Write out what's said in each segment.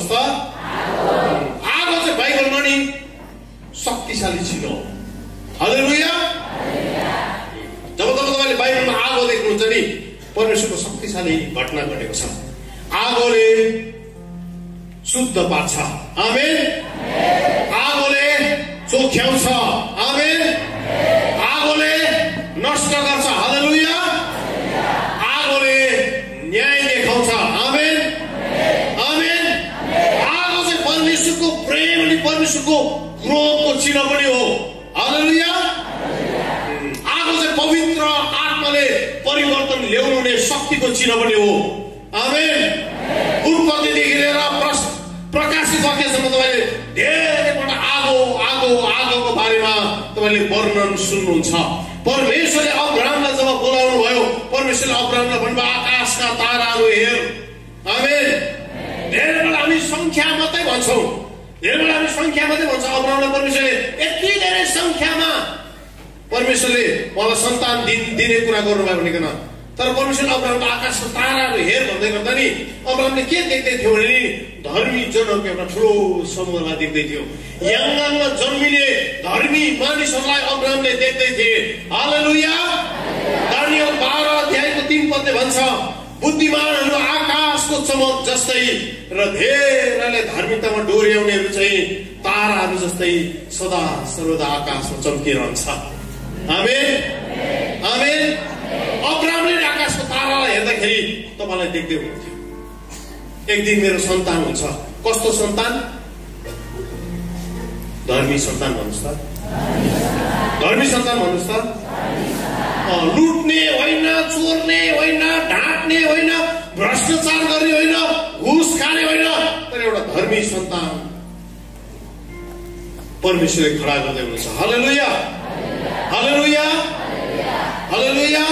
भन्नुहोस् त? आगो चाहिँ बाइबलमा नि शक्तिशाली चिनो हो। हालेलुया। जब तपाईँले बाइबलमा आगो देख्नुहुन्छ नि, परमेश्वरको शक्तिशाली घटना घटेको छ। आगोले शुद्ध पार्छ। आमेन। आगोले चोख्याउँछ। आमेन। आगोले नष्ट गर्छ। हालेलुया। आगोले न्याय देखाउँछ। आमेन। आमेन। आगो चाहिँ परमेश्वरको प्रेम अनि परमेश्वरको क्रोधको चिन्ह पनि हो। हालेलुया। आगो चाहिँ पवित्र आत्माले परिवर्तन ल्याउने शक्तिको चिन्ह पनि हो। आमेन। उत्पत्तिदेखि लिएर प्रकाशित वाक्यसम्म तपाईँले धेरैपल्ट आगो आगो आगोको बारेमा तपाईँले वर्णन सुन्नुहुन्छ। परमेश्वरले अब्राहमलाई जब बोलाउनु भयो, परमेश्वरले अब्राहमलाई भन्नुभयो आकाशका ताराहरू हेर। आमेन। धेरैपल्ट हामी संख्या मात्रै भन्छौँ, धेरैपल्ट हामी संख्या मात्रै भन्छौँ। अब्राहमलाई परमेश्वरले यति धेरै संख्यामा परमेश्वरले उहाँलाई सन्तान दिने कुरा गर्नुभयो भनेकन, तर परमेश्वरले अब्राहमको आकाशको ताराहरू हेर भन्दै गर्दा नि अब्राहमले के देख्दै थियो भने नि धर्मी जनहरूको एउटा ठुलो समूहलाई देख्दै थियो। याङगाङमा जन्मिने धर्मी मानिसहरूलाई अब्राहमले देख्दै थिए। हालेलुया। दानियल 12 अध्यायको 3 पदले भन्छ, बुद्धिमानहरू आकाशको चमक जस्तै र धेरैले धार्मिकतामा डोर्याउनेहरू चाहिँ ताराहरू जस्तै सदा सर्वदा आकाशमा चम्किरहन्छ। आमेन। आमेन। अब्राहमले आकाशको तारालाई हेर्दाखेरि तपाईँलाई देख्दै हुनुहुन्थ्यो एक दिन मेरो सन्तान हुन्छ। कस्तो सन्तान? धर्मी सन्तान भन्नुहोस् त। धर्मी सन्तान भन्नुहोस् त। लुट्ने होइन, चोर्ने होइन, ढाँट्ने होइन, भ्रष्टाचार गर्ने होइन, घुस खाने होइन, तर एउटा धर्मी सन्तान परमेश्वरले खडा गर्दै हुनुहुन्छ। हालेलुया। हालेलुया। हालेलुया।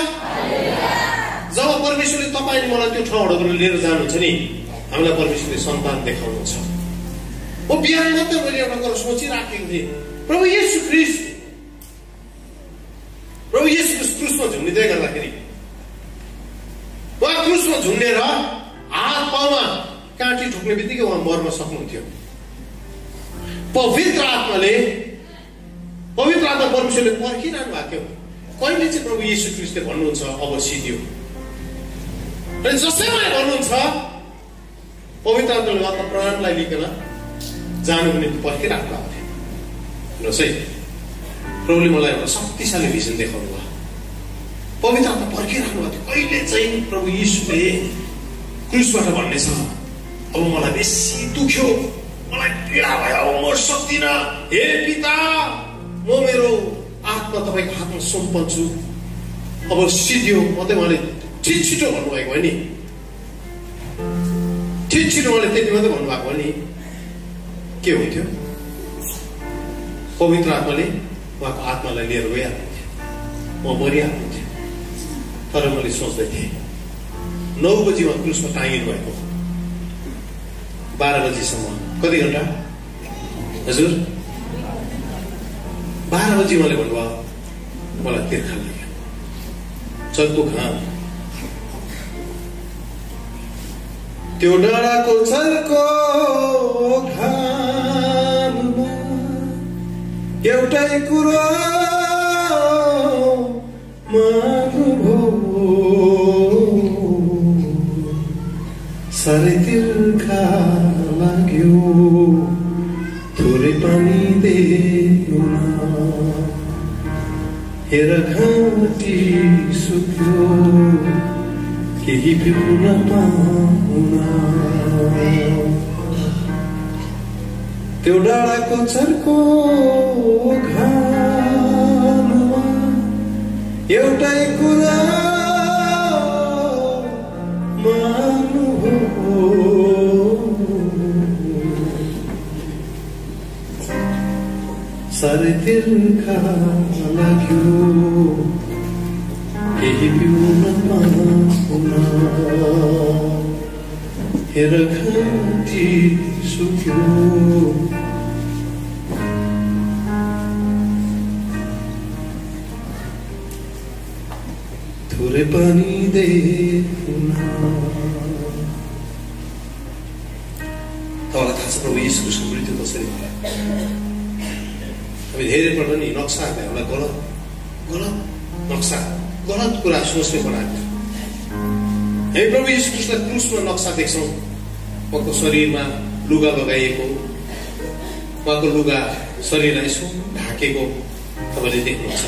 जब परमेश्वरले तपाईँ अनि मलाई त्यो ठाउँबाट लिएर जानुहुन्छ नि, हामीलाई परमेश्वरले सन्तान देखाउनुहुन्छ। म बिहान मात्रै मैले एउटा कुरा सोचिराखेको थिएँ, प्रभु येशू ख्रीष्ट क्रुसमा झुन्डिँदै गर्दाखेरि उहाँ क्रुसमा झुन्डेर हात पाउमा काँटी ठोक्ने बित्तिकै उहाँ मर्न सक्नुहुन्थ्यो। पवित्र आत्मा परमेश्वरले पर्खिरहनु भएको थियो, कहिले चाहिँ प्रभु येशू ख्रीष्टले भन्नुहुन्छ अब सिद्धियो। र जसै मलाई भन्नुहुन्छ पवित्र आत्माले उहाँको प्राणलाई लिकन जानुको निम्ति पर्खिराख्नु भएको थियो। हेर्नुहोस् है, प्रभुले मलाई एउटा शक्तिशाली भिजन देखाउनु भयो। पवित्र आत्मा पर्खिराख्नु भएको थियो, कहिले चाहिँ प्रभु येशूले क्रुसबाट भन्नेछ अब मलाई बेसी दुख्यो, मलाई पीडा भयो, म सक्दिनँ, हे पिता म मेरो आत्मा तपाईँको हातमा सुम्पन्छु, अब सिद्धियो। मात्रै उहाँले छिटो भन्नुभएको हो नि, छिटो उहाँले त्यति मात्रै भन्नुभएको हो नि, के हुन्थ्यो? पवित्र आत्माले उहाँको आत्मालाई लिएर गइहाल्नुहुन्थ्यो, म मरिहाल्नुहुन्थ्यो। तर मैले सोच्दै थिएँ 9 बजी उहाँ क्रुसमा टाँगिनु भएको, 12 बजीसम्म कति घन्टा? हजुर 12 बजी उहाँले भन्नुभयो मलाई तिर्खा लाग्यो, चर्को घाम, त्यो डाँडाको चर्को घाममा एउटै कुरो माग्नुभयो, साह्रै तिर्खा लाग्यो, थोरै पानी देऊ न, हेर घाँटी सुक्यो, केही पिउन पाउन। त्यो डाँडाको चर्को घाममा एउटै कुरा माग्नुभयो, साह्रै तिर्खा लाग्यो, केही पिउन पाउन, हेर घाँटी सुक्यो, थोरै पानी देऊ न। तपाईँलाई थाहा छ प्रभु यीशु ख्रीष्टको मृत्यु कसरी भयो? हामी धेरैपल्ट नि नक्साहरूलाई एउटा गलत नक्सा, गलत कुरा सोच्ने बनाएको। हामी प्रभु यीशु ख्रीष्टलाई क्रुसमा नक्सा देख्छौँ। उहाँको शरीरमा लुगा लगाइएको, उहाँको लुगा शरीरलाई यसो ढाकेको तपाईँले देख्नुहुन्छ।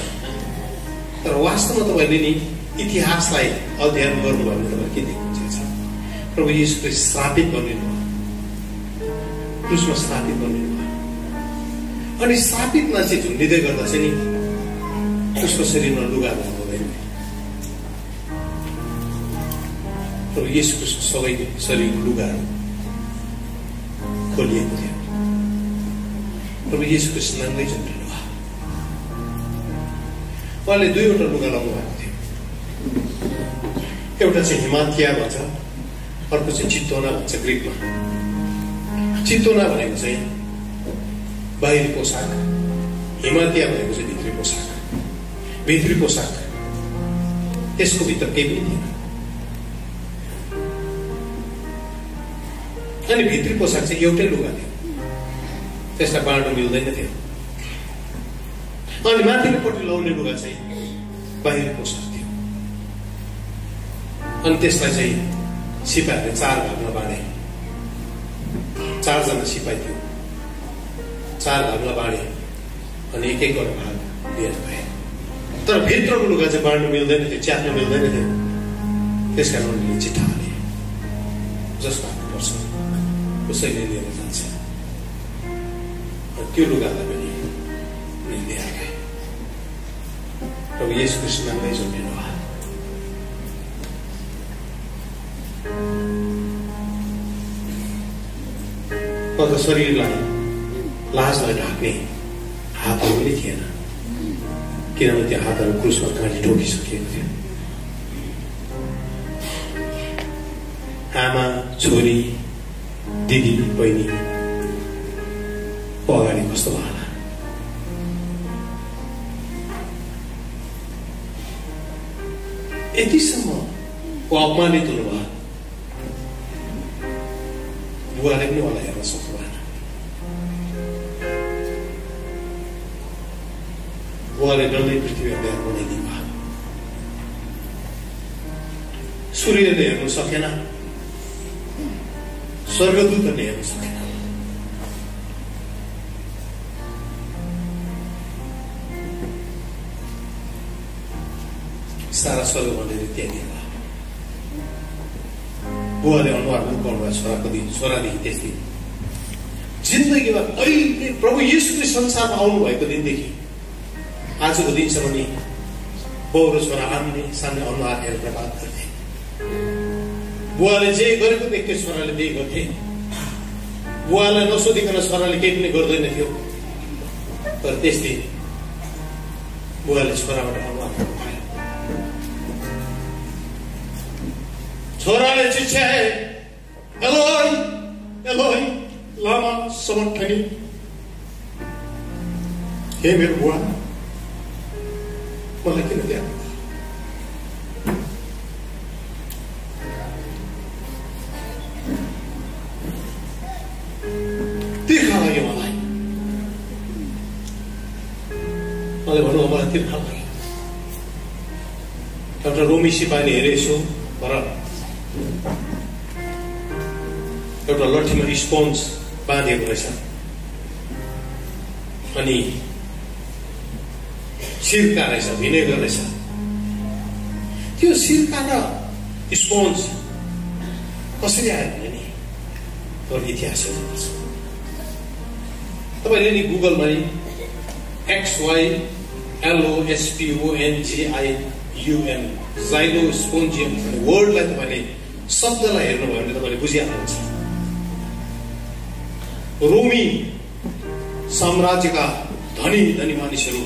तर वास्तवमा तपाईँले नि इतिहासलाई अध्ययन गर्नुभयो भने तपाईँले के देख्नुहुन्छ? प्रभु यीशु ख्रीष्ट श्रापित बनिनु भयो, क्रुसमा श्रापित बनिनु भयो। अनि श्रापित मान्छे झुन्डिँदै गर्दा चाहिँ नि उसको शरीरमा लुगा लगाउँदैन। प्रभु यीशु ख्रीष्टको सबै शरीर लुगाहरू खोलिएको थियो। प्रभु यीशु ख्रीष्ट नाङ्गै झुन्डिनु भयो। उहाँले दुईवटा लुगा लगाउनु भएको थियो। एउटा चाहिँ हिमातिया भन्छ, अर्को चाहिँ चित्तोना भन्छ ग्रिकमा। चित्तोना भनेको चाहिँ बाहिरी पोसाक, हिमातिया भनेको चाहिँ भित्री पोसाक। भित्री पोसाक त्यसको भित्र केही पनि थिएन। अनि भित्री पोसाक चाहिँ एउटै लुगा थियो, त्यसलाई बाँड्नु मिल्दैन थियो। अनि माथिल्लोपट्टि लाउने लुगा चाहिँ बाहिरी पोसाक थियो। अनि त्यसलाई चाहिँ सिपाहीहरूले 4 भागमा बाँडे। 4 जना सिपाही थियो, 4 भागमा बाँडे अनि एक भाग लिएर गए। तर भित्रको लुगा चाहिँ बाँड्नु मिल्दैन थियो, च्यात्नु मिल्दैन थियो। त्यसकारण उनीहरूले चिठा हाले, जसको हाल्नुपर्छ उसैले लिएर जान्छ। त्यो लुगालाई पनि लिएर गए। प्रभु यीशु ख्रीष्ट नाममै झुन्डिनु भयो। अन्त शरीरलाई लाजलाई ढाक्ने हातहरू पनि थिएन, किनभने त्यो हातहरू क्रुसमा काँटी ठोकिसकिएको थियो। आमा, छोरी, दिदी, बहिनी अगाडि कस्तो होला? यतिसम्म अपमानित हुनुभयो। बुवाले पनि उहाँलाई हेर्न सक्नु भएन। बुवाले डल्लै पृथ्वी अँध्यारो बनाइदिनु भयो। सूर्यले हेर्नु सकेन, स्वर्गदूतले हेर्नु सकेन। सारा स्वर्ग भनेर त्यहाँनिर बुवाले अनुहार मुकाउनु भयो छोरादेखि त्यस दिन। जिन्दगीमा अहिले प्रभु यीशु ख्रीष्ट संसारमा आउनु भएको दिनदेखि आजको दिनसम्म नि बाउ र छोरा आम्ने सामने अनुहार हेरेर बात गर्थे। बुवाले जे गरेको देख्थे छोराले त्यही गर्थे। बुवालाई नसोधिकन छोराले केही पनि गर्दैन थियो। तर त्यस दिन बुवाले छोराबाट अनुहार पायो। छोराले चिच्याए, एलोई एलोई लामा सबक्थनी। हे मेरो बुवा, मलाई किन त्याग्नु? तिर्खा लाग्यो मलाई भन्नु, मलाई तिर्खा लाग्यो। एउटा रोमी सिपाहीले हेरे यसो पर एउटा लठीमा स्पोन्ज बाँधिएको रहेछ। अनि सिरका रहेछ, भिनेगर रहेछ। त्यो सिरका र स्पोन्ज कसरी आयो भने नि तर इतिहास हेर्नुपर्छ। तपाईँले नि गुगलमा नि XYLOSPONGIUM जाइलोस्पोन्जियम भन्ने वर्डलाई तपाईँले शब्दलाई हेर्नुभयो भने तपाईँले बुझिहाल्नुहुन्छ। रोमी साम्राज्यका धनी धनी मानिसहरू,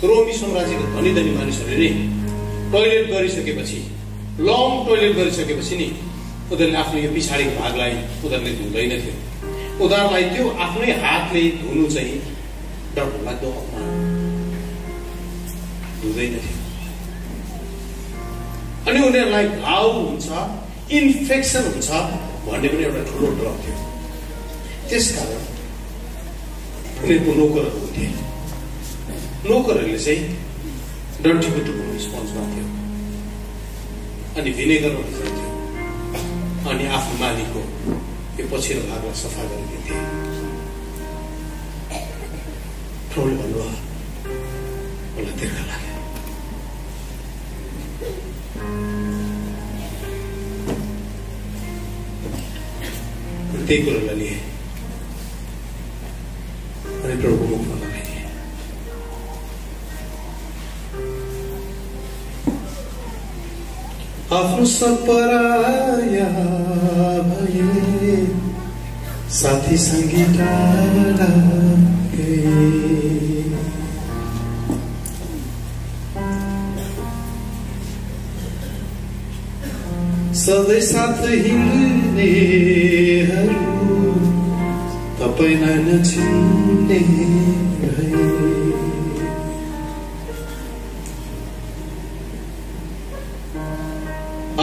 रोमी साम्राज्यका धनी धनी मानिसहरूले टोइलेट गरिसकेपछि, लङ टोइलेट गरिसकेपछि नि उनीहरूले आफ्नो यो पछाडिको भागलाई उनीहरूले धुँदैन थियो। उनीहरूलाई त्यो आफ्नै हातले धुनु चाहिँ डरलाग्दो अपमान, धुँदैन थियो। अनि उनीहरूलाई घाउ हुन्छ, इन्फेक्सन हुन्छ भन्ने पनि एउटा ठुलो डर थियो। त्यसकारण उनीहरूको नोकरहरू हुन्थे। नोकरहरूले चाहिँ डन्ठीको टुक्रो स्पन्ज मार्थ्यो अनि भिनेगर जान्थ्यो अनि आफ्नो मालिकको यो पछिल्लो भागलाई सफा गरिदिन्थे। प्रभुले भन्नुभयो मलाई तिर्ख लाग्यो। त्यही कुरोलाई लिए अनि प्रभुको मुखमा लगाइदिए। आफ्नो सब पराया भए साथी सँगै टाढा गए। सधैँ साथ हिँड्नेहरू तपाईँलाई नचिन्ने भए।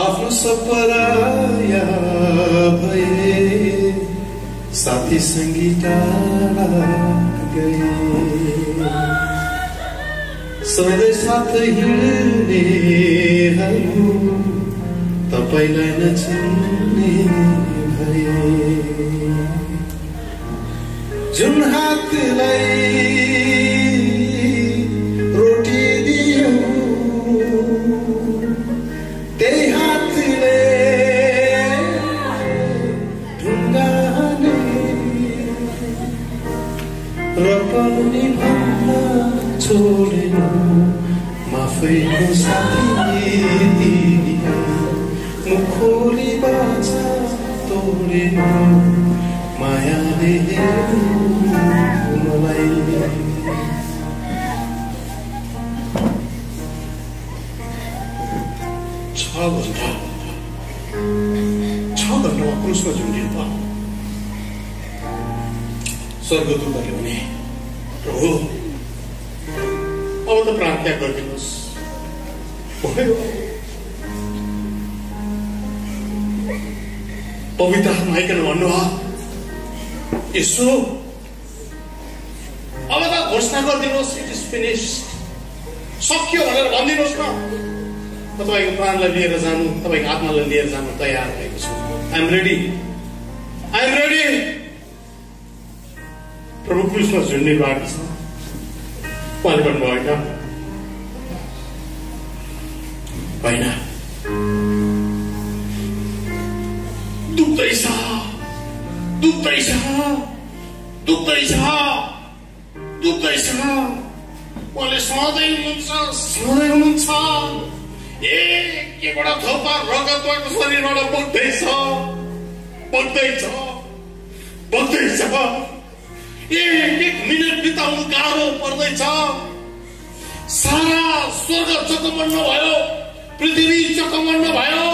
आफ्नो सब पराया भए साथी सँगै टाढा गए। सधैँ साथ हिँड्नेहरू तपाईँलाई नचिन्ने भए। जुन हातलाई रोटी दियो त्यही हातले ढुङ्गा हाने र पनि भन्न छोडेन माफैको साथी मुखोली बाचा तोडेन मायाले मलाई। 6 घण्टामा क्रुसमा झुन्डिनु भयो। स्वर्गदूतले भने प्रभु अब त प्राण त्याग गरिदिनुहोस्। पवित्र आत्मा आइकन भन्नुभयो यसो अब त घोषणा गरिदिनुहोस् इट इज फिनिस्ड, सक्यो भनेर भनिदिनुहोस् न। म तपाईँको प्राणलाई लिएर जानु, तपाईँको आत्मालाई लिएर जानु तयार भएको छु। I am ready. प्रभु क्रुसमा झुन्डिनु भएको छ। उहाँले भन्नुभयो होइन, दुख्दैछ। उहाँले सधैँ हुनुहुन्छ। एकवटा थोपा रगत उहाँको शरीरबाट बग्दैछ। एक मिनट बिताउनु गाह्रो पर्दैछ। सारा स्वर्ग चकमन्न भयो, पृथ्वी चकमन्न भयो।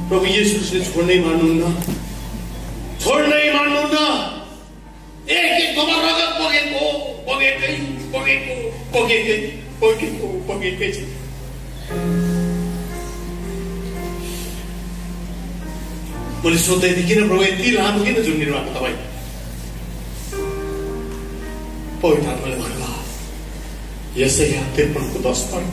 प्रभु येशूले छोड्नै मान्नुहुन्न। एक थोपा रगत बगेकै छ। मैले सोध्दै थिएँ किन प्रभु यति लामो किन झुन्डिनु भएको तपाईँ? पवित्र आत्माले भन्नुभयो यसैया 53:10 पढ।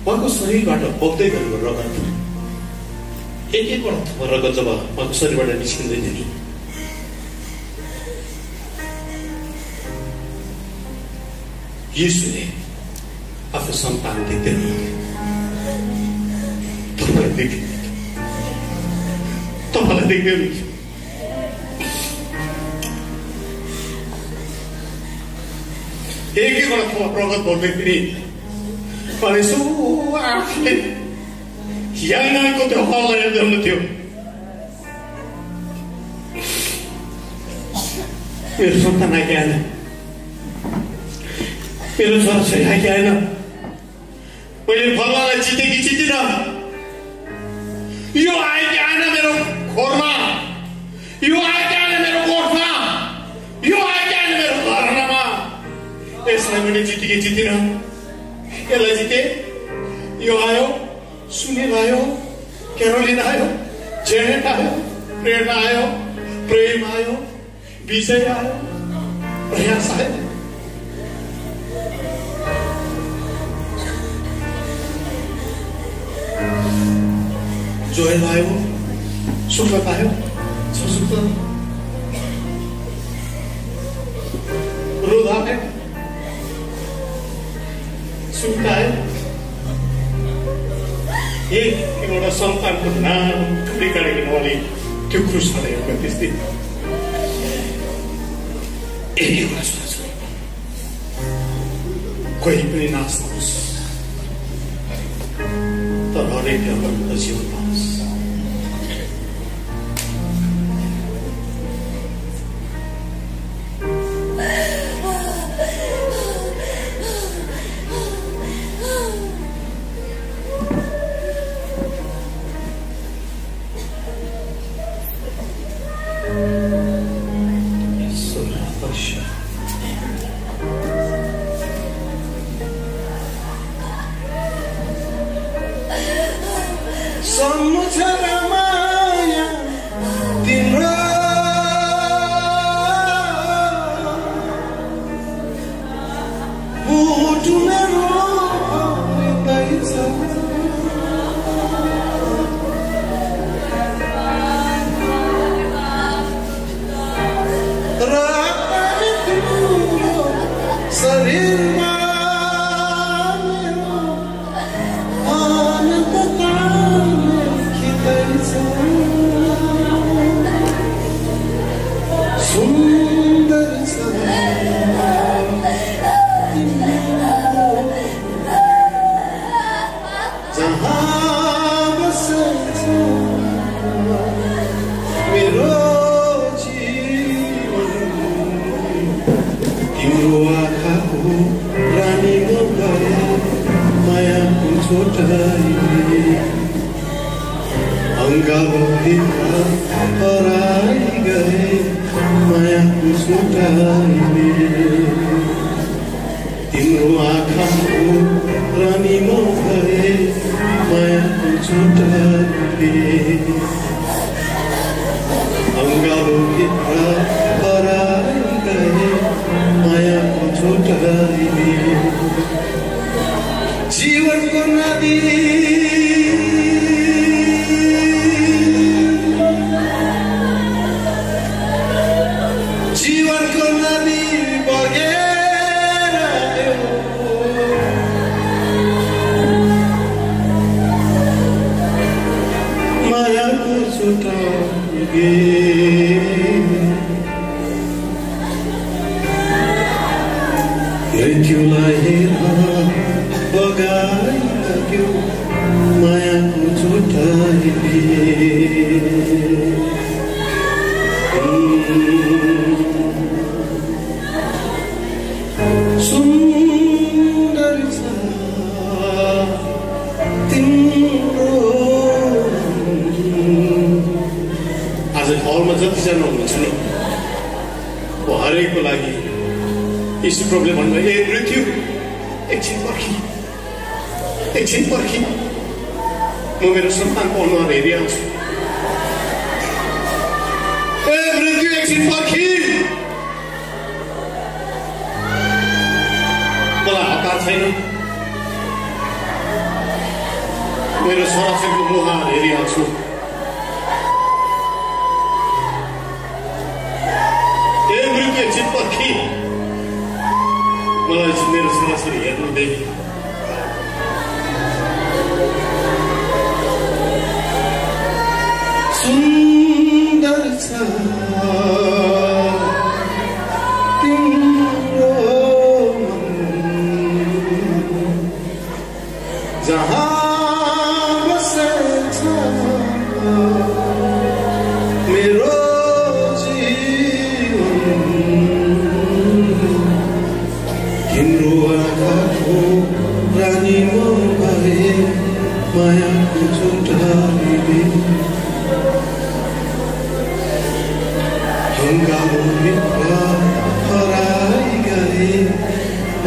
उहाँको शरीरबाट बग्दै गरेको रगत एक-एकवटा थोपा रगत जब उहाँको शरीरबाट निस्किँदै थियो नि, येशूले आफ्नो सन्तान देख्दैन, तपाईँलाई देख्दैन। एक-एकवटा थोपा रगत बग्दै फेरि यसो आफूले याङ्गाको त्यो हललाई हेर्दै हुनुहुन्थ्यो। मेरो सन्तान आएकै आएन, मेरो छोराछोरी आएकै आएन। मैले फलवालाई जितेँ कि जितिनँ? यो आएकै आएन मेरो खोरमा, यो आएकै आएन मेरो गोठमा, यो आएकै आएन मेरो घरनामा। यसलाई मैले जितेँ कि जितिनँ? यसलाई चाहिँ के यो आयो, सुनिल आयो, क्यारोलिन आयो, जेनेट आयो, प्रेरणा आयो, प्रेम आयो, विजय आयो, प्रयास आयो। जोयल आयो, सुखद आयो, सुख रोध आयो, सुख आयो। एउटा सन्तानको नाम बिगाडेको नभए त्यो क्रुसमा ल्याएको त्यस्तै एउटा छोराछोरी कोही पनि नाश नहोस्, तर हरेकले अनन्त जीवन पाओस्।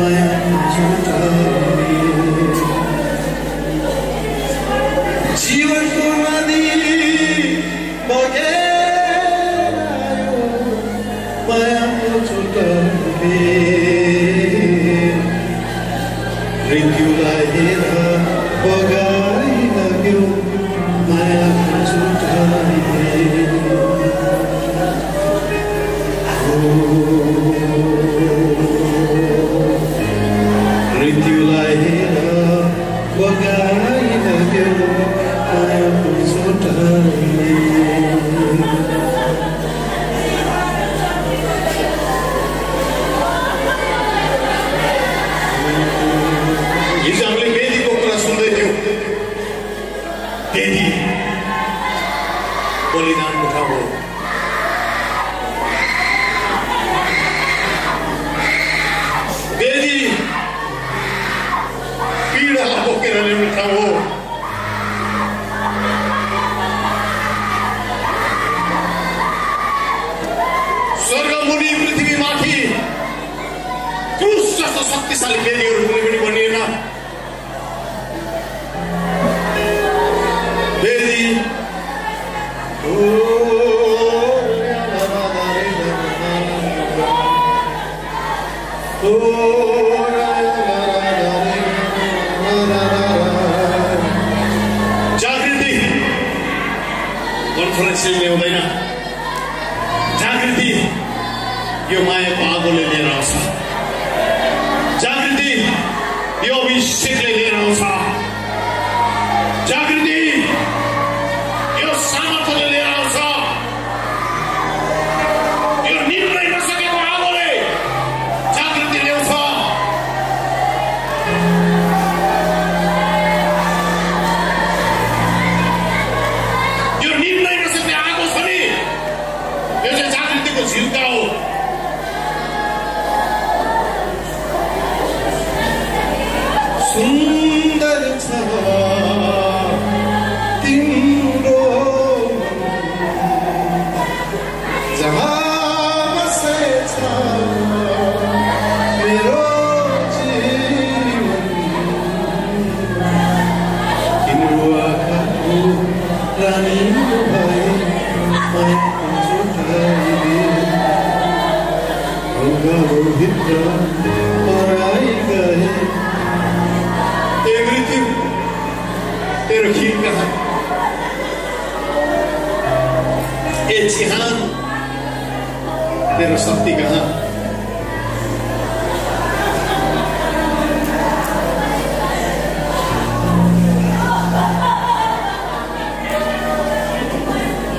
Maya मृत्युलाई हेर बगाई लाग्यो मायाको जुटाइले मृत्युलाई हेर बगाई लाग्यो मायाको जुटाइले बेदी बलिदानको ठाउँ हो। बेदी पीडा बोकेर ल्याउने ठाउँ हो। स्वर्ग मुनि पृथ्वीमाथि क्रुस जस्तो शक्तिशाली बेदीहरू कुनै पनि बनिएन। जागृति कन्फरेन्सले ल्याउँदैन। जागृति यो मायाको आगोले लिएर आउँछ। जागृति यो अभिषेकले लिएर आउँछ। जागृति यो सामर्थ्यले लिएर आउँछ। यो निम्नै नसकेको आगोले जागृति ल्याउँछ। यो निम्नै नसक्ने आगो छ नि, यो चाहिँ जागृतिको झिल्का हो। सुन्दर छ तिम्रो जहाँ बसेछ मेरो जीवन, तिम्रो आँखाको रानी भई मायाको जुटाइले भित्र हराई गए। मृत्यु तेरो खीर कहाँ? ए जिहान तेरो शक्ति कहाँ?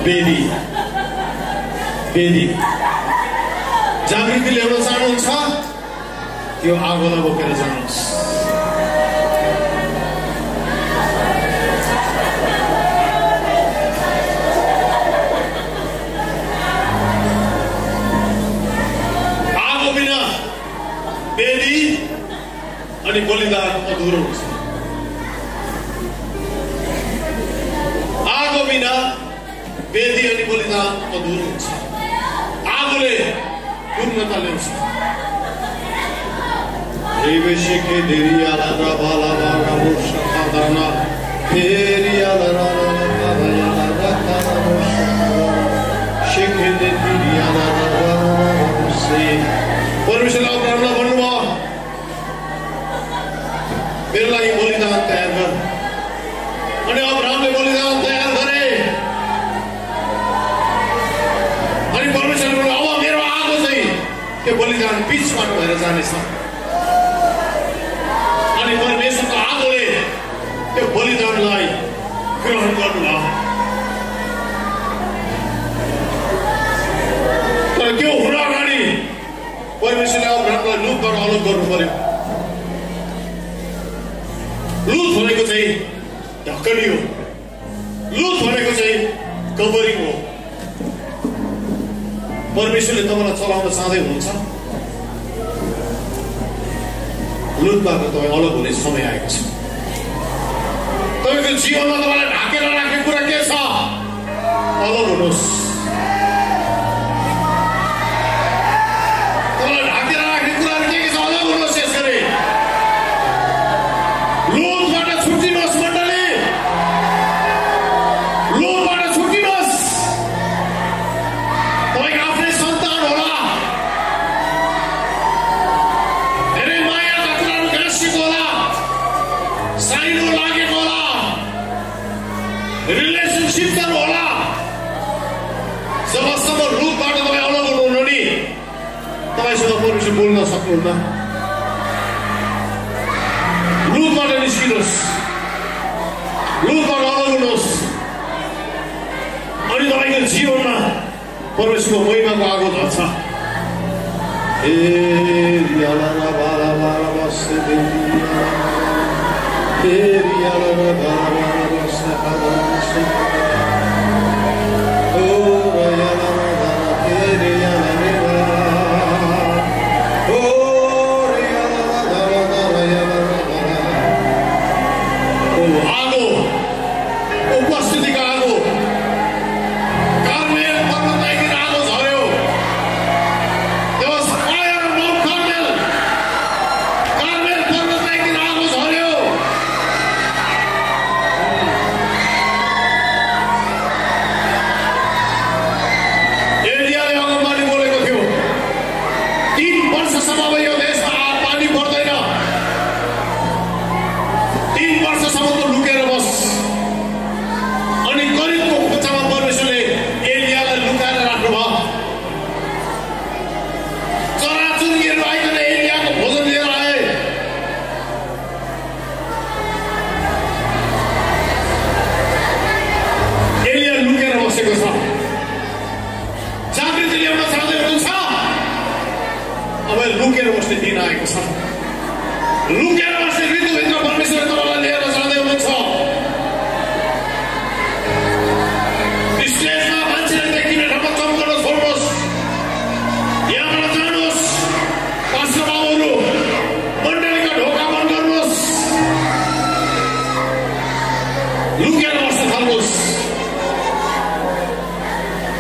बेदी बेदी जागृति ल्याउन चाहनुहुन्छ, त्यो आगोलाई बोकेर जानुहोस्। बेदी अनि बलिदान अधुरो हुन्छ। आगो बिना बेदी अनि बलिदान अधुरो हुन्छ। आगोले पूर्णता ल्याउँछ। रेवेशेके देरियाला रबाला रामुशा दाना फेरियाला राबायाला रामुशा शेके देरियाला रामुसे परमेश्वरले अब्राहमलाई भन्नुभयो मेरो लागि बलिदान तयार गर। अनि अब्राहमले बलिदान तयार गरे। अनि परमेश्वरले भन्नुभयो अब मेरो आगो चाहिँ त्यो बलिदान बीचबाट भएर जानेछ। अनि परमेश्वरको आगोले त्यो बलिदानलाई ग्रहण गर्नुभयो। तर त्यो हुन अगाडि परमेश्वरले अब्राहमलाई लुतबाट अलग गर्नु पर्यो। लुत भनेको चाहिँ ढकनी हो। लुत भनेको चाहिँ कभरिङ हो। परमेश्वरले तपाईँलाई चलाउन चाहँदै हुनुहुन्छ, लुतबाट तपाईँ अलग हुने समय आएको छ। तपाईँको जीवनमा तपाईँलाई ढाकेर राख्ने कुरा के छ? अलग हुनुहोस्। तपाईँलाई ढाकेर राख्ने कुराहरू के छ? अलग हुनुहोस्। यसरी लुतबाट छुट्टिनुहोस् मण्डली, लुतबाट छुट्टिनुहोस्। तपाईँको आफ्नै सन्तान होला, धेरै मायाका कुराहरू गाँसिएको होला, रिलेसनशिपहरू होला। जबसम्म रुखबाट तपाईँ अलग हुनुहुन्न नि तपाईँसँग परमेश्वर बोल्न सक्नुहुन्न। रुखबाट निस्किनुहोस्, रुखबाट अलग हुनुहोस्, अनि तपाईँको जीवनमा परमेश्वरको महिमाको आगो झर्छ।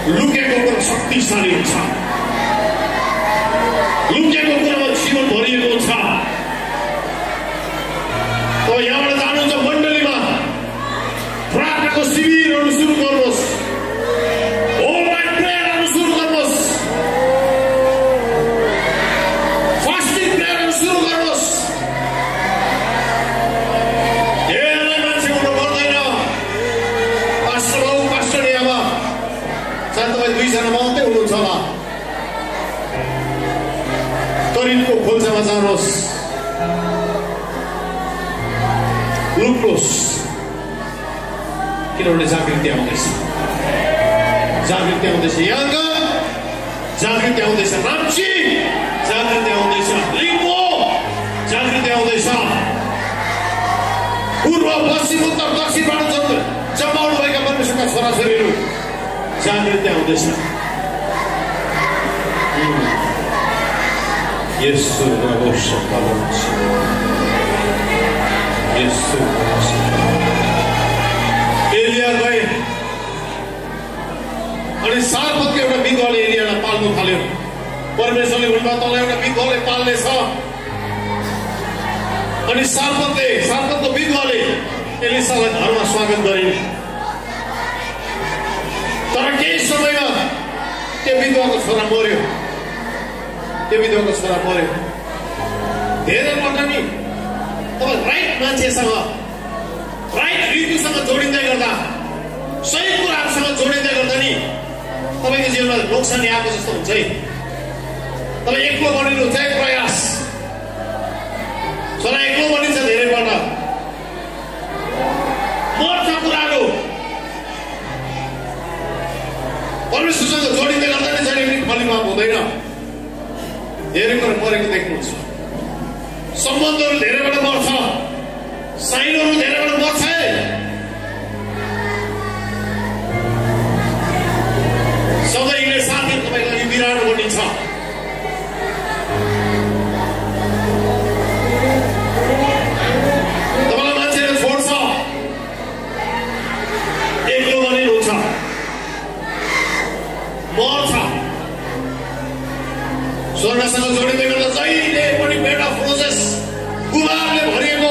लुकेको कुरा शक्तिशाली हुन्छ, लुकेको कुरामा जीवन भरिएको छ। तो यहाँबाट जानुहुन्छ मण्डलीमा प्रार्थनाको शिविरहरू सुरु गर्नुहोस्, होल नाइट प्रेयरहरू सुरु गर्नुहोस्, फास्टिङ प्रेयरहरू सुरु गर्नुहोस्। धेरै मान्छे हुनु पर्दैन। पास्टर बाबु पास्टर आमा सायद तपाईँ 2 जना मात्रै हुनुहुन्छ होला। करिन्थको खोल्सामा जानुहोस्, लुक्नुहोस्, किनभने जागृति आउँदैछ, जागृति आउँदैछ। याङ्ग जागृति आउँदैछ, नाम्ची जागृति आउँदैछ, लिम्बू जागृति आउँदैछ। पूर्व पश्चिम उत्तर दक्षिणबाट जमाउनु भएका परमेश्वरका छोराछोरीहरू जागृति आउँदैछ। यसो रगोस पालन्छ, यसो एलिया गए अनि सार्पतको एउटा बिन्दुले एलियालाई पाल्नु थाल्यो। परमेश्वरले उल्टा तल एउटा बिन्दुले पाल्नेछ अनि सार्पतको बिन्दुले एलिसालाई घरमा स्वागत गरिन्। तर केही समयमा त्यो विधवाको छोरा मर्यो, त्यो विधवाको छोरा मर्यो। धेरै पल्ट नि तपाईँ राइट मान्छेसँग राइट ऋतुसँग जोडिँदै गर्दा, सही कुराहरूसँग जोडिँदै गर्दा नि तपाईँको जीवनमा नोक्सानी आएको जस्तो हुन्छ है। तपाईँ एक्लो बनिनुहुन्छ एक प्रयास, छोरा एक्लो बनिन्छ धेरैपल्ट, मर्छ कुराहरू परमेश्वरसँग जोडिँदै गर्दा नै जहिले फलिमाप हुँदैन। धेरै कुरा मरेको देख्नुहुन्छ, सम्बन्धहरू धेरैबाट मर्छ, साइनहरू धेरैबाट मर्छ। सधैँले साथी तपाईँको लागि बिरानो बनिन्छ। तपाईँलाई मान्छेले छोड्छ, एक्लो बनिनुहुन्छ, मर्छ। स्वर्गसँग जोडिँदै गर्दा जहिले पनि बेड अफ रोजेस गुलाबले भरिएको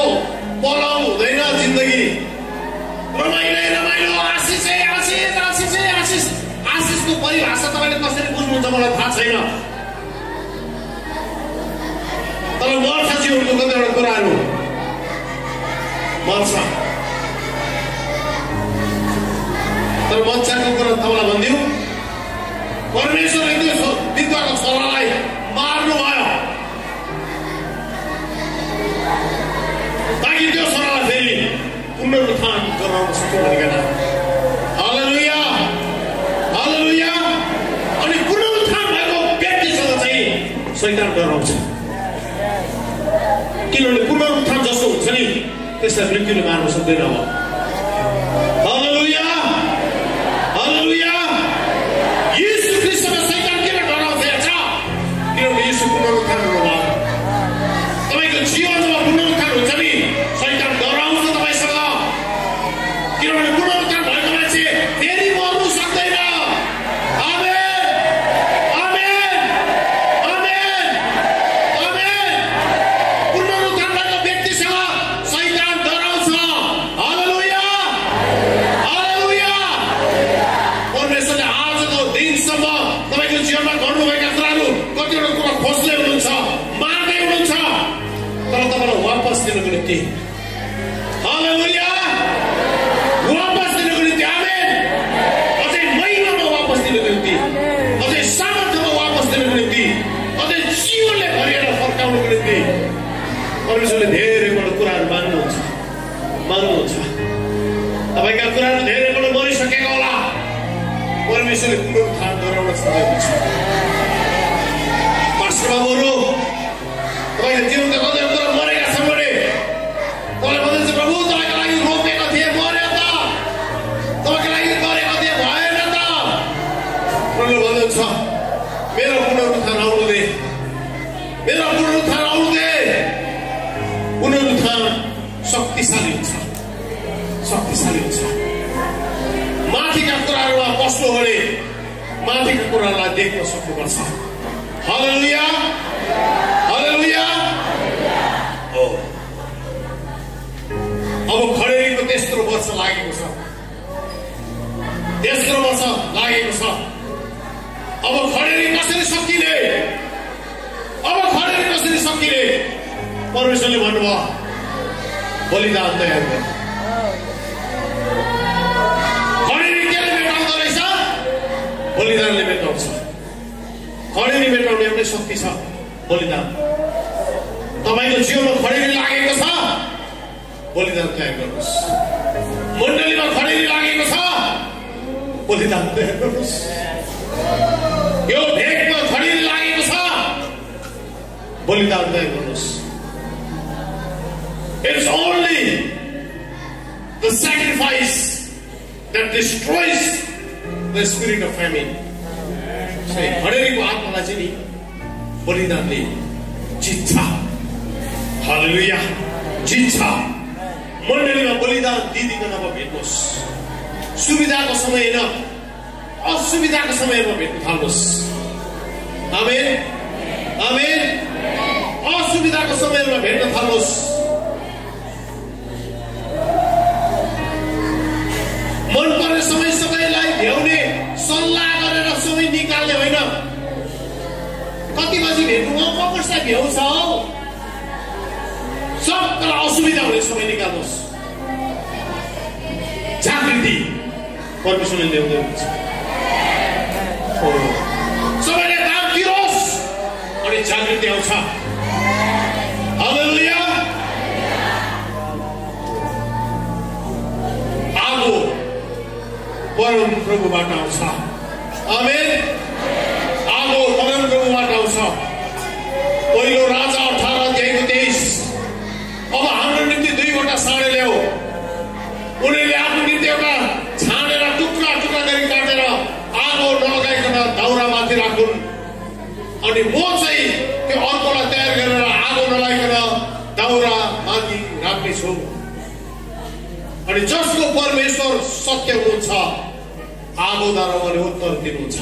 ताकि त्यो शरीरलाई फेरि पुनरुत्थान गराउन सक्यो भनिकन। हालेलुया, हालेलुया। अनि पुनरुत्थान भएको व्यक्तिसँग चाहिँ शैतान डराउँछ, किनभने पुनरुत्थान जस्तो हुन्छ नि त्यसलाई मृत्युले मार्न सक्दैन। अब हालेलुया, हालेलुया। यीशु ख्रीष्टमा शैतान किन डराउँछ? किनभने यीशु पुनरुत्थान हुनुभयो। तपाईको जीवनमा पुनरुत्थान हुन्छ नि शैतान डराउँछ तपाईसँग, किनभने पुनरुत्थान भएको मान्छे फेरि मर्नु सक्दैन। आमेन, आमेन, आमेन, आमेन। पुनरुत्थान भएको व्यक्तिसँग शैतान डराउँछ। हालेलुया, हालेलुया। परमेश्वरले आजको दिनसम्म तपाईको जीवनमा गर्नुभएका कुराहरू कतिवटा कुरा खोज्दै हुनुहुन्छ, मार्दै हुनुहुन्छ, तर तपाईँलाई वापस दिनको निम्ति, हालेलुया, वापस दिनको निम्ति, आमेन, अझै महिमामा वापस दिनको निम्ति, अझै सामर्थ्यमा वापस दिनको निम्ति, अझै जीवनले भरिएर फर्काउनको निम्ति परमेश्वरले धेरैवटा कुराहरू माग्नुहुन्छ, माग्नुहुन्छ। तपाईँका कुराहरू धेरैवटा मरिसकेको होला, परमेश्वरले पुनरुत्थान गराउन सक्नुहुन्छ। पास्टर बाबुहरू, तपाईँले जीवनको कतिवटा कुरा मरेका छन् भने तपाईँले भन्नुहुन्छ प्रभु तपाईँको लागि रोपेको थिएँ मर्यो त, तपाईँको लागि गरेको थिएँ भएन त। प्रभुले भन्नुहुन्छ मेरो पुनरुत्थान आउनु दे, मेरो पुनरुत्थान आउनु दे। पुनरुत्थान शक्तिशाली हुन्छ, शक्तिशाली हुन्छ। माथिका कुराहरूमा बस्नु भने माथिका कुराहरूलाई देख्न सक्नुपर्छ। हालेलुया, हालेलुया। हो, अब खडेरीको तेस्रो वर्ष लागेको छ, तेस्रो वर्ष लागेको छ। अब खडेरी कसरी सकिने, अब खडेरी कसरी सकिने? परमेश्वरले भन्नुभयो बलिदान तयार गर्नु। खडेरी केले मेटाउँदो रहेछ? बलिदानले मेटाउँछ। खडेरी मेटाउने एउटै शक्ति छ, बलिदान। तपाईँको जीवनमा खडेरी लागेको छ, बलिदान तयार गर्नुहोस्। मण्डलीमा खडेरी लागेको छ, बलिदान तयार गर्नुहोस्। यो भेगमा खडेरी लागेको छ, बलिदान तयार गर्नुहोस्। It's only the sacrifice that destroys the spirit of famine. खडेरीको आत्मालाई चाहिँ नि बलिदानले जित्छ। हालेलुया, जित्छ। मण्डलीमा बलिदान दिदिकन अब भेट्नुहोस्। सुविधाको समय होइन, असुविधाको समयमा भेट्न थाल्नुहोस्। आमेन, आमेन। असुविधाको समयमा भेट्न थाल्नुहोस्। मनपर्ने समय सबैलाई भ्याउने सल्लाह गरेर समय निकाल्ने होइन। कति बजी भेट्नु हो, कसलाई भ्याउँछ हौ, सबैलाई असुविधा हुने समय निकाल्नुहोस्। जागृति परमेश्वरले ल्याउँदै हुन्छ। सबैले दान दिनुहोस् अनि जागृति आउँछ। हालेलुया। आगो परम प्रभुबाट आउँछ। आमेन। आगो परम प्रभुबाट आउँछ। पहिलो राजा 18:23। अब हाम्रो निम्ति 2वटा साँडे ल्याऊ। उनीहरूले आफ्नो निम्ति एउटा छानेर टुक्रा टुक्रा गरी काटेर आगो नलगाइकन दाउरामाथि राखुन्। अनि म चाहिँ त्यो अर्कोलाई तयार गरेर आगो नलाइकन दाउरा माथि राख्नेछु। अनि जसको परमेश्वर सत्य हुनुहुन्छ आगोद्वारा उहाँले उत्तर दिनुहुन्छ।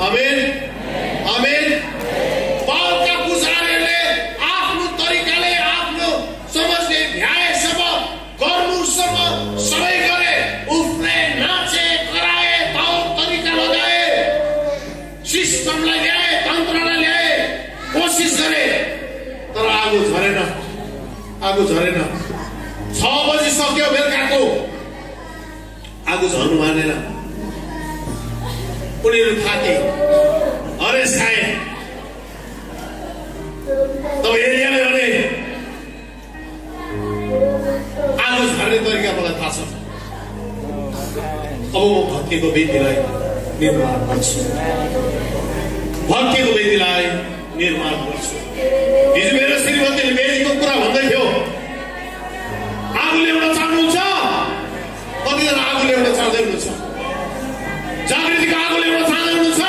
आमेन, आमेन। बालका पुजारीहरूले आफ्नो तरिकाले आफ्नो समझले भ्याएसम्म गर्नुसम्म सबै गरे, उफ्रे, नाचे, कराए, तौर तरिका लगाए, सिस्टमलाई ल्याए, तन्त्रलाई ल्याए, कोसिस गरे, तर आगो झरेन, आगो झरेन। 6 बजी सक्यो बेलुकाको, आगो झर्नु मानेन। उनीहरू थाके, अरे सायद तब एरियाले भने तरिका मलाई थाहा छ। अब म भक्तिको वेदीलाई निर्माण गर्छु, भक्तिको वेदीलाई निर्माण गर्छु। हिजो मेरो श्रीमतीले वेदीको कुरा भन्दै थियो, आगो ल्याउन चाहनुहुन्छ? कतिजना आगो ल्याउन चाहँदै हुनुहुन्छ? जागृतिको आगो ल्याउन चाहँदै हुनुहुन्छ?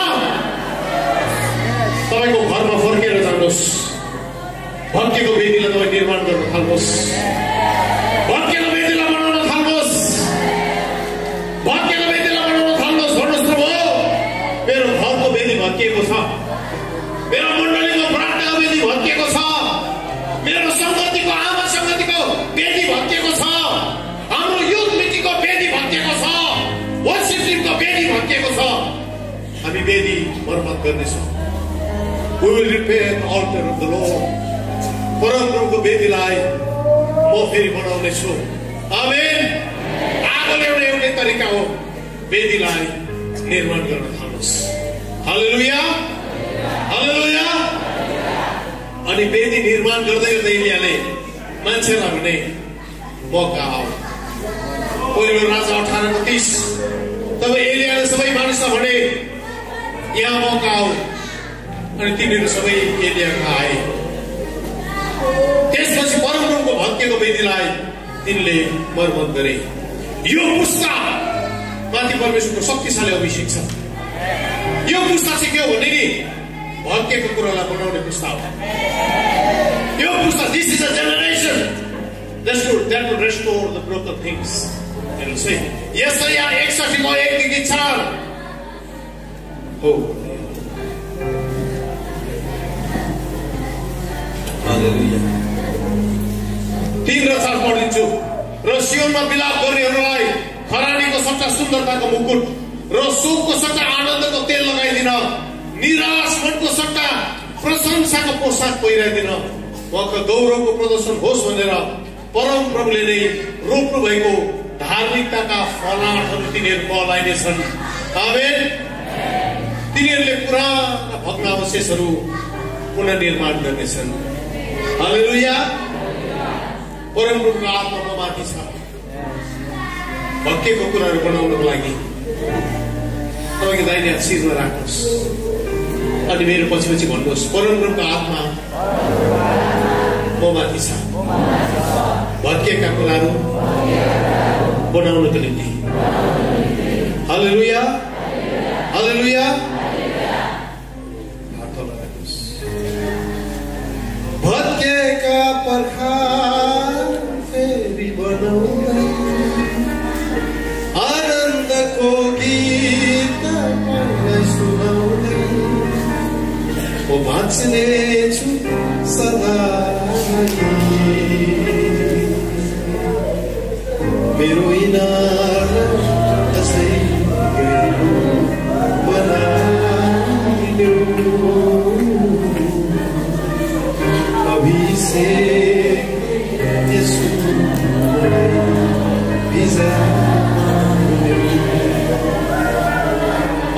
तपाईँको घरमा फर्केर जानुहोस्, भक्तिको वेदीलाई तपाईँ निर्माण गर्न थाल्नुहोस्, भक्तिको वेदीलाई बनाउन थाल्नुहोस्, भक्तिको वेदीलाई बनाउन थाल्नुहोस्। भन्नुहोस् प्रभु, मेरो घरको वेदी भत्किएको छ, मेरो मण्डलीको प्रार्थनाको वेदी भत्किएको छ, मेरो सङ्गतिको आमा सङ्गतिको वेदी भत्किएको छ, हाम्रो युथ मिटिङको वेदी भत्किएको छ, वर्शिप टिमको वेदी भत्किएको छ। हामी वेदी मर्मत गर्नेछौँ। We will repair the altar of the Lord. परमप्रभुको वेदीलाई म फेरि बनाउने छु। आमेन। आगो ल्याउने एउटै तरिका हो, वेदीलाई निर्माण गर्न थाल्नुहोस्। हालेलुया, हालेलुया। अनि वेदी निर्माण गर्दै गर्दै एलियाले मान्छेलाई भने मौका आऊ। पहिलो राजा 18:30 तब एलियाले सबै मानिसलाई भने यहाँ मौका आऊ। अनि तिनीहरू सबै एलियाका आए। त्यसपछि परमप्रभुको भक्तिको वेदीलाई तिनले मर्मत गरे। यो पुस्ता माथि परमेश्वरको शक्तिशाली अभिषेक छ। यो पुस्ता चाहिँ के हो भने नि भक्तिको कुरालाई बनाउने पुस्ता हो। यो पुस्ता, this is a generation that will restore the broken things. It will say, यशाया 61:1-4 हो। हालेलुया। 3 र 4 पढिन्छु। र सियोनमा विलाप गर्नेहरूलाई खरानीको सट्टा सुन्दरताको मुकुट र शोकको सट्टा आनन्दको तेल लगाइदिन, निराश मनको सट्टा प्रशंसाको पोसाक पहिराइदिन, उहाँको गौरवको प्रदर्शन होस् भनेर परम प्रभुले नै रोप्नु भएको धार्मिकताका फलाटहरू तिनीहरू पलाइनेछन्। आमेन। तिनीहरूले पुराना भग्नावशेषहरू पुनर्निर्माण गर्नेछन्। हालेलुया। परमप्रभुको आत्मा माथि छ भक्तिको कुराहरू बनाउनको लागि। तपाईँको दाहिने हात शिरमा राख्नुहोस् अनि मेरो पछि पछि भन्नुहोस्, परमप्रभुको आत्मा म माथि छ भक्तिका कुराहरू बनाउनको निम्ति। हालेलुया, हालेलुया। भत्केका पर्खाल फेरि बनाउँदै आनन्दको गीत मलाई सुनाउँदै म बाँच्नेछु सदा। मेरो इनार त्यसै बनाइदेऊ, अभिषेक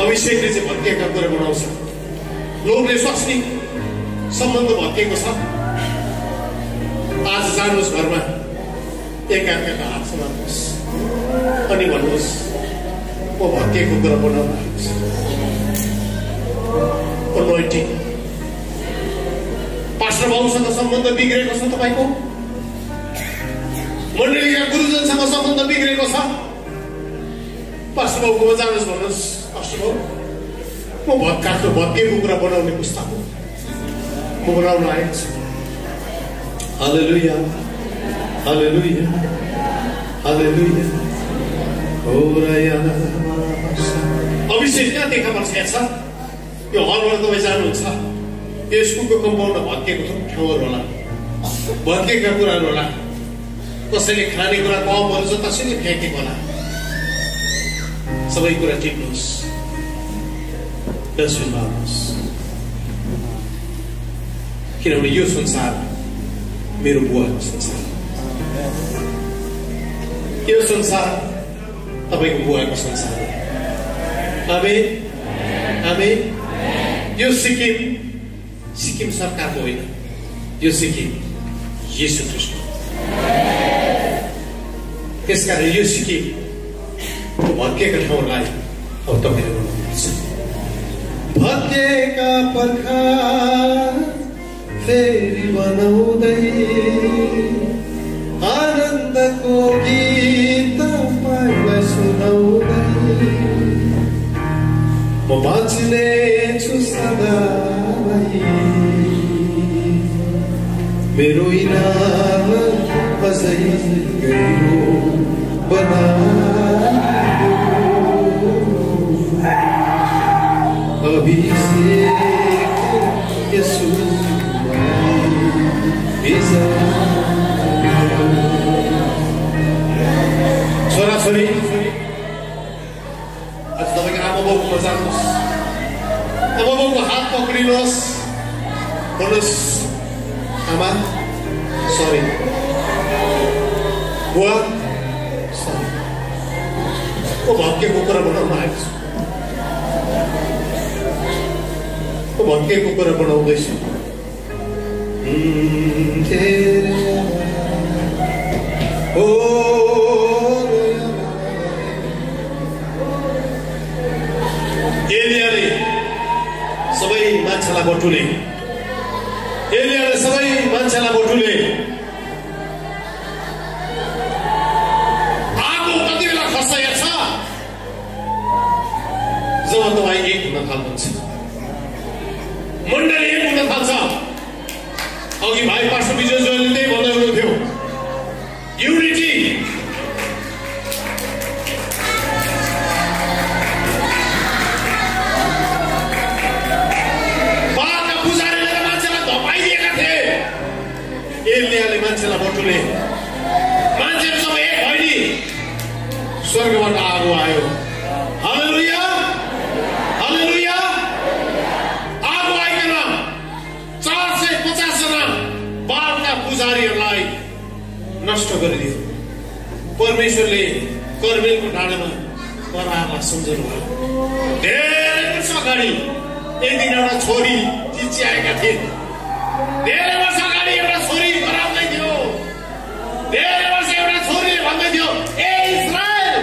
अभिषेकले चाहिँ भत्किएका कुरा बनाउँछ। लोभले सक्ने सम्बन्ध भत्किएको छ। आज जानुहोस् घरमा, एकाअर्काको हात समात्नुहोस् अनि भन्नुहोस्, म भत्किएको कुरा बनाउन लाग्छु। anointing। पास्टर बाबुसँग सम्बन्ध बिग्रेको छ, तपाईँको मण्डलीका गुरुजनसँग सम्बन्ध बिग्रेको छ, पास्टर बाबुकोमा जानुहोस्, भन्नुहोस्, पास्टर बाबु म भत्किएको कुरा बनाउने पुस्ता हो, म बनाउन आएको छु। हालेलुया, हालेलुया, हालेलुया। अभिषेक कहाँ देखा पर्छ? यो हलबाट तपाईँ जानुहुन्छ, यो स्कुलको कम्पाउन्डमा भत्किएको ठाउँहरू होला, भत्किएका कुराहरू होला, कसैले खाने कुरा कपहरू छ त्यसैले फ्याँकेको होला। सबै कुरा टिप्नुहोस्, डस्टबिनमा हाल्नुहोस्, किनभने यो संसार मेरो बुवाको संसार, यो संसार तपाईको बुवाको संसार हो। आमेन, आमेन। यो सिक्किम सरकारको होइन, यो सिक्किम येशू ख्रीष्ट। त्यसकारण यो सिके भत्केका ठाउँलाई अब तपाईँले बनाउनुपर्छ। भत्केका पर्खा फेरि बनाउँदै आनन्दको गीत तपाईँलाई सुनाउँदै म बाँच्नेछु सदा मेरो इनाम अझै गहिरो अभिषेक छोराछोरी आज तपाईँको आमा बाउको जानुहोस्, आमा बाउको हात पक्रिनुहोस्, भन्नुहोस् आमा सरी, बुवा सरी, म भत्केको कुरा बनाउन आएको छु, म भत्केको कुरा बनाउँदैछु। एलियाले सबै मान्छेलाई बटुले, एलियाले सबै मान्छेलाई बटुले। आगो कति बेला खसाइया छ जब तपाईँ एक हुन थाल्नुहुन्छ, मण्डली एक हुन थाल्छ। अघि भाइ पास्टर विजय जोयले त्यही भन्दै हुनुहुन्थ्यो, युनिटी। बालका पुजारीले मान्छेलाई धपाइदिएका थिए, एलियाले मान्छेलाई बटुले, मान्छेहरू सब एक भइनी स्वर्गबाट आगो आयो। हालेलुया, हालेलुया। आगो आइकन 450 जना बालका पुजारीहरूलाई नष्ट गरिदियो। परमेश्वरले कर्मेलको डाँडामा करारलाई सम्झनु भयो। धेरै वर्ष अगाडि एक दिन एउटा छोरी चिच्याएका थिए, धेरै वर्ष अगाडि एउटा छोरी कराउँदै थियो, धेरै वर्ष एउटा छोरीले भन्दै थियो, ए इस्रायल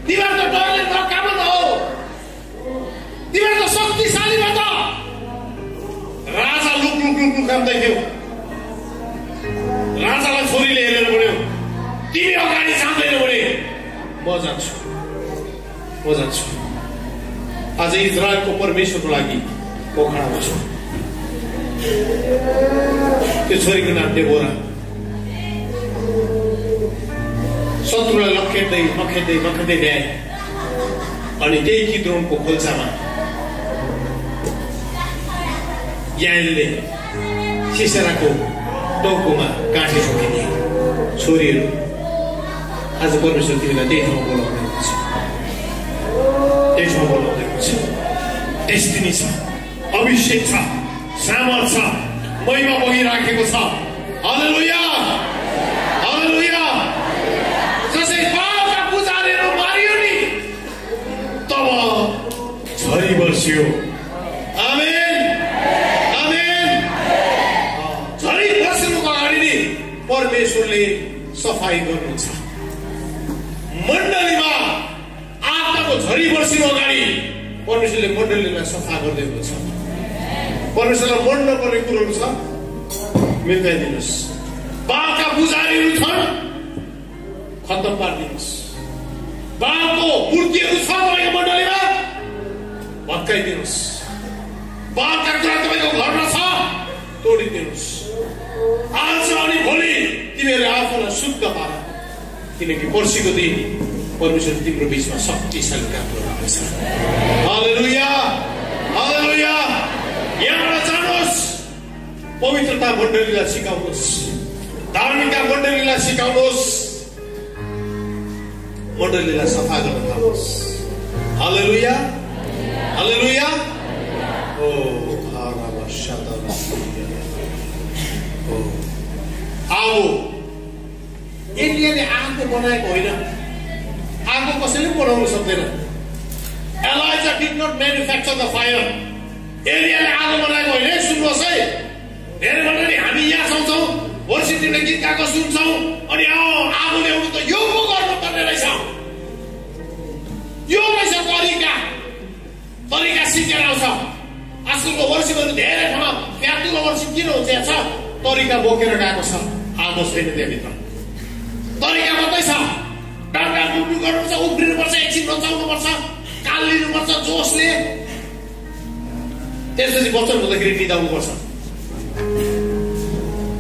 तिमीहरू त डरले नकाम हो, तिमीहरू त शक्तिशाली भए त। राजा लुक लुक लुक लुकाउँदै थियो। राजालाई छोरीले हेरेर भन्यो, तिमी अगाडि जाँदैन भने म जान्छु, म जान्छु। आज इजरायलको परमेश्वरको लागि म खडा हुन्छु। त्यो छोरीको नाम डेबोरा। शत्रुलाई लखेट्दै नखेट्दै नखेट्दै ल्याए अनि त्यही किद्रोनको खोल्सामा याएलले सिसेराको टाउकोमा काँटी ठोकिदिए। छोरीहरू आज परमेश्वर तिमीलाई त्यही ठाउँ बोलाउँदै हुन्छ, त्यही ठाउँ बोलाउँदै हुन्छ। डेस्टिनी छ, अभिषेक छ, सामर्थ छ, महिमा बगिराखेको छ। हालेलुया, हालेलुया। जसै बालका पुजारीहरू मारियो नि तब झरी बर्सियो। आमेन, आमेन। झरी बर्सिनुको अगाडि नि परमेश्वरले सफाई गर्नुहुन्छ। मण्डलीमा आत्माको झरी बर्सिनु अगाडि परमेश्वरले मण्डलीलाई सफा गर्दै हुनुहुन्छ। परमेश्वरलाई मन नपर्ने कुरोहरू छ मिल्काइदिनुहोस्। बालका पुजारीहरू छन् खत्तम पारिदिनुहोस्। बालको मूर्तिहरू छ तपाईँको मण्डलीमा भत्काइदिनुहोस्। बालका कुरा तपाईँको घरमा छ तोडिदिनुहोस्। आज अनि भोलि तिमीहरूले आफूलाई शुद्ध पार, किनकि पर्सिको दिन परमेश्वर तिम्रो बिचमा शक्तिशाली काम गर्नुहुन्छ। हालेलुया, हालेलुया। यहाँबाट जानुहोस्, पवित्रता मण्डलीलाई सिकाउनुहोस्, धार्मिकता मण्डलीलाई सिकाउनुहोस्, मण्डलीलाई सफा गर्न थाल्नुहोस्। हालेलुया, हालेलुया। ओ आगो एलियाले आगो बनाएको होइन, आगो कसैले बनाउन सक्दैन। Elijah did not manufacture the fire. एलियाले आगो बनाएको होइन। सुन्नुहोस् है, धेरै भन्दा नि हामी यहाँ छौँ, वर्षी तिमीले गीत गाएको सुन्छौ अनि आगो ल्याउनु त यो पो गर्नुपर्ने रहेछ, यो रहेछ तरिका सिकेर आउँछ। आजकलको वर्षीहरू धेरै ठाउँमा फ्याक्टुलो वर्षी किन हुन्छ छ, तरिका बोकेर गएको छ, आगो छैन त्यहाँभित्र, तरिका मात्रै छ। डरका डुब्नु गर्नुपर्छ, उफ्रिनुपर्छ, एकछिन नचाउनुपर्छ, काल लिनुपर्छ जोसले, त्यसपछि वचन हुँदाखेरि निदाउनुपर्छ।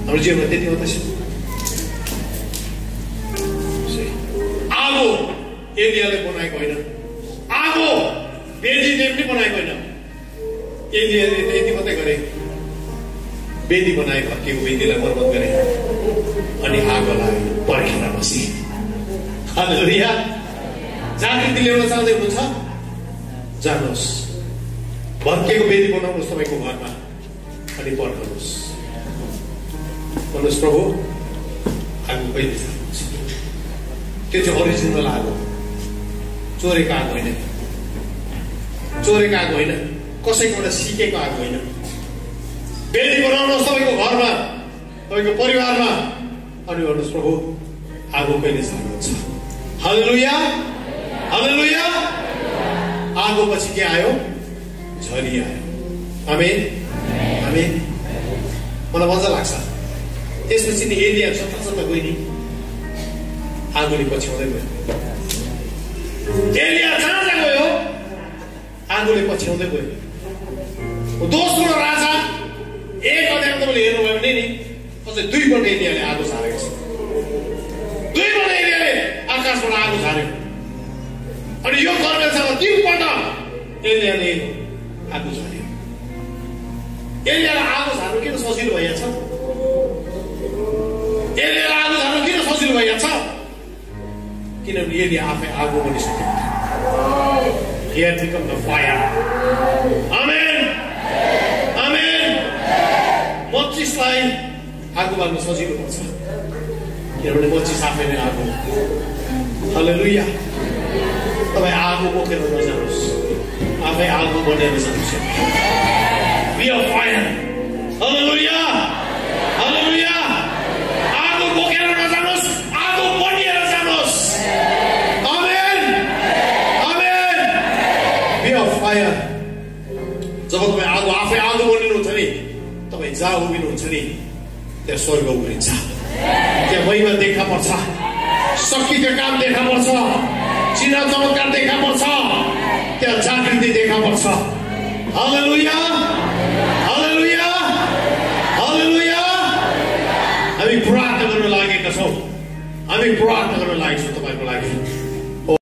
हाम्रो जीवनमा त्यति मात्रै छ। आगो एलियाले बनाएको होइन, आगो वेदी देवले बनाएको होइन। एलियाले यति मात्रै गरे, वेदी बनाए, फर्किएको वेदीलाई बर्बाद गरे अनि आगो लाग्यो, पर्खेर बसे। हालेलुया। जागृति ल्याउन चाहँदै हुनुहुन्छ, जानुहोस्, भर्किएको वेदी बनाउनुहोस् तपाईँको घरमा अनि पर्खनुहोस्। भन्नुहोस् प्रभु आगो कहिले जानुहुन्छ? त्यो चाहिँ ओरिजिनल आगो, चोरेको आगो होइन, चोरेको आगो होइन, कसैकोबाट सिकेको आगो होइन। वेदी बनाउनुहोस् तपाईँको घरमा, तपाईँको परिवारमा अनि भन्नुहोस् प्रभु आगो कहिले जानुहुन्छ? हालेलुया, हालेलुया। आगो पछि के आयो? झरी आयो। आमेन, आमेन। मलाई मजा लाग्छ। त्यसपछि नि एलिया सत्ता गयो नि, आगोले पछ्याउँदै गयो। एलिया जहाँ जहाँ गयो आगोले पछ्याउँदै गयो। दोस्रो राजा 1 अध्यायमा तपाईँले हेर्नुभयो भने नि अझै 2 पल्ट एलियाले आगो झारेको छ। 2 पल्ट एलियाले आकाशबाट आगो झार्यो। अनि यो कर्मेलसँग 3 पल्ट एलियाले आगो झार्यो। एलियालाई आगो झार्नु किन सजिलो भइहाल्छ? एलियालाई आगो झार्नु किन सजिलो भइहाल्छ? किनभने एलिया आफै आगो बनिसक्यो। He had become the fire. Amen. Amen. मच्चिसलाई आगो बाल्नु सजिलो पर्छ किनभने मच्चिस आफै नै आगो। हालेलुया। तपाईँ आगो बोकेर नजानुहोस्, आफै आगो बनेर जानुहोस्। Be a fire. हालेलुया, हालेलुया। आगो बोकेर नजानुहोस्, आगो बनेर जानुहोस्। आमेन, आमेन। Be a fire. जब तपाईँ आगो आफै आगो बनिनुहुन्छ नि, तपाईँ जहाँ उभिनुहुन्छ नि त्यहाँ स्वर्ग उभिन्छ, त्यहाँ महिमा देखा पर्छ, शक्तिको काम देखा पर्छ, चिन्ह चमत्कार देखा पर्छ, त्यहाँ जागृति देखा पर्छ। हालेलुया, हालेलुया, हालेलुया। हामी प्रार्थना गर्न लागेका छौँ, हामी